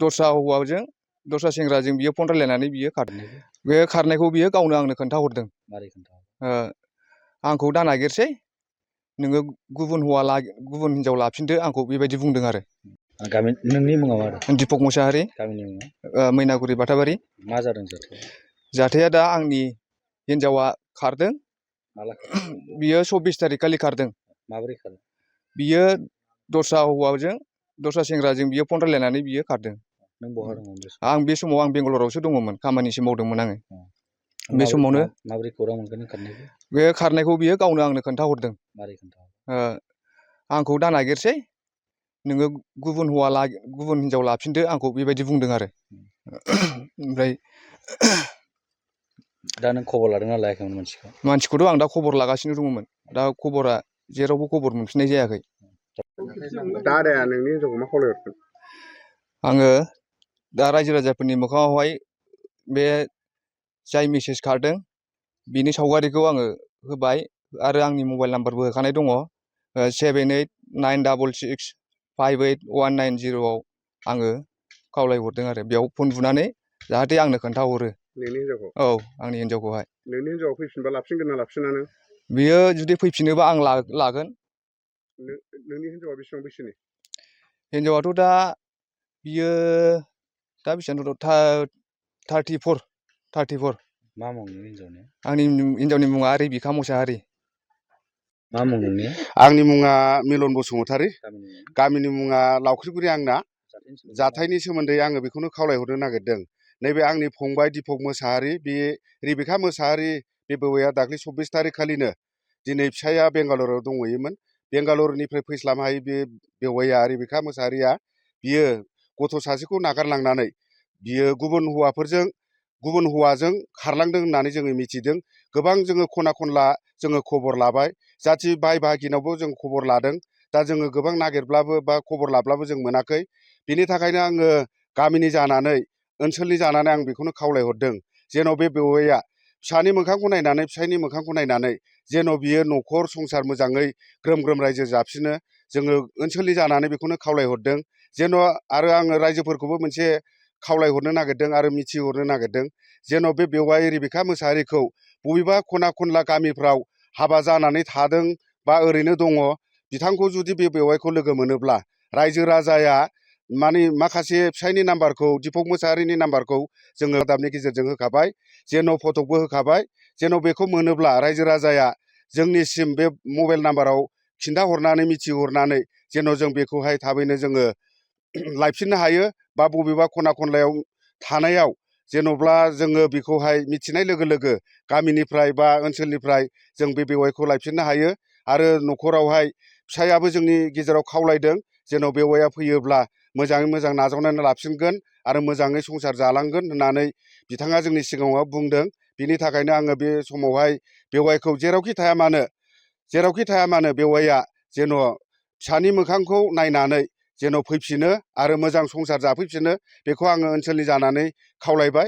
दस्रा हौवाजों दस्रा सेंग्राजों बियो फन रायलायनानै बियो खारदों। बे खारनायखौ बियो गावनो आंनो खोन्थाहरदों। आंखौ दा नागिरसै, नोङो गुबुन हिनजाव लाफिनदो, आंखौ बेबायदि बुंदों आरो। नोंनि मुङा मा? दिपक मोसाहारि, गामिनि मुङा मैनागुरि बाथाबारि। मा जादों जाथाया? जाथाया दा आंनि हिनजावा खारदों। माला बियो 24 तारिख खालि खारदों। माबोरै खारदों? बियो दस्रा हौवाजों दस्रा सेंग्राजों बियो फन रायलायनानै बियो खारदों। नों बहा दंमोन बे समाव? आं बे समाव बेंगालरावसो दङमोन, खामानिसो मावदोंमोन आङो। बे समावनो माबोरै खौरां मोनखो नों खारनायखौ? बे खारनायखौ बियो गावनो आंनो खोन्थाहरदों। मारै खोन्थाहरदों? आंखौ दा नागिरसै, नोङो गुबुन हिनजाव लाफिनदो, आंखौ बेबायदि बुंदों आरो। ओमफ्राय दा नों खबर लादोंना लायाखैमोन मानसिखौ? मानसिखौथ' आं दा खबर लागासिनो दङमोन। दा खबरा जेरावबो खबर मोनफिननाय जायाखै। दा आदाया नोंनि हिनजावखौ मा खावलायहरखो? आङो दा रायजो राजाफोरनि मोखाङावहाय बे जाय मेसेज खारदों बिनि सावगारिखौ आङो होबाय, आरो आंनि मबाइल नाम्बारबो होखानाय दङ। 7896658190 आङो खावलायहरदों आरो। बेयाव फन बुनानै जाहाथे आंनो खोन्थाहरो। नोंनि हिनजावखौ? औ, आंनि हिनजावखौहाय। नोंनि हिनजावा फैफिनबा लाफिनगोन ना लाफिना नों? बियो जुदि फैफिनोबा आं लागोन। नोंनि हिनजावा बेसेबां बैसोनि? हिनजावाथ' दा बियो दा बेसेबां 34। मा मुं नोंनि हिनजावनि? आंनि हिनजावनि मुङा रेबिका मोसाहारि। मा मुं नोंनि? आंनि मुङा मिलन बसुमतारी। गामिनि मुङा लावख्रिगुरि आंना। जाथायनि सोमोन्दै आङो बेखौनो खावलायहरनो नागिरदों। नैबे आंनि फंबाय दिपक मोसाहारि, बे रेबिका मोसाहारि, बे बौवाया दाख्लै 24 तारिख खालिनो, दिनै फिसाया बेंगालराव दंहैयोमोन। बेंगालरनिफ्राय फैस्लाबनो बे बेवाइया रेबिका मोसाहारिया, बियो गथ' सासेखौ नागारलांनानै बियो गुबुन हौवाजों खारलांदों होननानै जोङो मिथिदों। गोबां जोङो खना खनला जोङो खबर लाबाय, जाथि बाय बाहागिनावबो जों खबर लादों। दा जोङो गोबां नागिरब्लाबो बा खबर लाब्लाबो जों मोनाखै। बिनि थाखायनो आङो गामिनि जानानै, ओनसोलनि जानानै आं बेखौनो खावलायहरदों, जेन' बे बेवाइया फिसानि मोखांखौ नायनानै, फिसायनि मोखांखौ नायनानै जेन' बियो न'खर संसार मोजाङै ग्रोम ग्रोम रायजो जाफिनो, जोङो ओनसोलनि जानानै बेखौनो खावलायहरदों। जेन' आरो आङो रायजोफोरखौबो मोनसे खावलायहरनो नागिरदों आरो मिथिहरनो नागिरदों, जेन' बे बेवाइ रेबिका मोसाहारिखौ बबेबा खना खनला गामिफ्राव हाबा जानानै थादों बा ओरैनो दङ, बिथांखौ जुदि बे बेवाइखौ लोगो मोनोब्ला रायजो राजाया माखासे फिसायनि नाम्बारखौ, दिपक मोसाहारिनि नाम्बारखौ जोङो रादाबनि गेजेरजों होखाबाय, जेन' फटकबो होखाबाय। जेन' बेखौ मोनोब्ला रायजो राजाया जोंनिसिम बे मबाइल नाम्बाराव खिन्थाहरनानै, मिथिहरनानै जेन' जों बेखौहाय थाबैनो जोङो लायफिननो हायो, बा बबेबा खना खनलायाव थानायाव जेन'ब्ला जोङो बेखौहाय मिथिनाय लोगो लोगो गामिनिफ्राय बा ओनसोलनिफ्राय जों बे बेवाइखौ लायफिननो हायो। आरो न'खरावहाय फिसायाबो जोंनि गेजेराव खावलायदों, जेन' बेवाइया फैयोब्ला मोजाङै मोजां नाजावनानै लाफिनगोन आरो मोजाङै संसार जालांगोन होननानै बिथाङा जोंनि सिगाङाव बुंदों। बिनि थाखायनो आङो बे समावहाय बेवाइखौ जेरावखि थाया मानो बेवाइया जेन' फिसानि मोखांखौ नायनानै जेन' फैफिनो आरो मोजां संसार जाफैफिनो, बेखौ आङो ओनसोलनि जानानै खावलायबाय।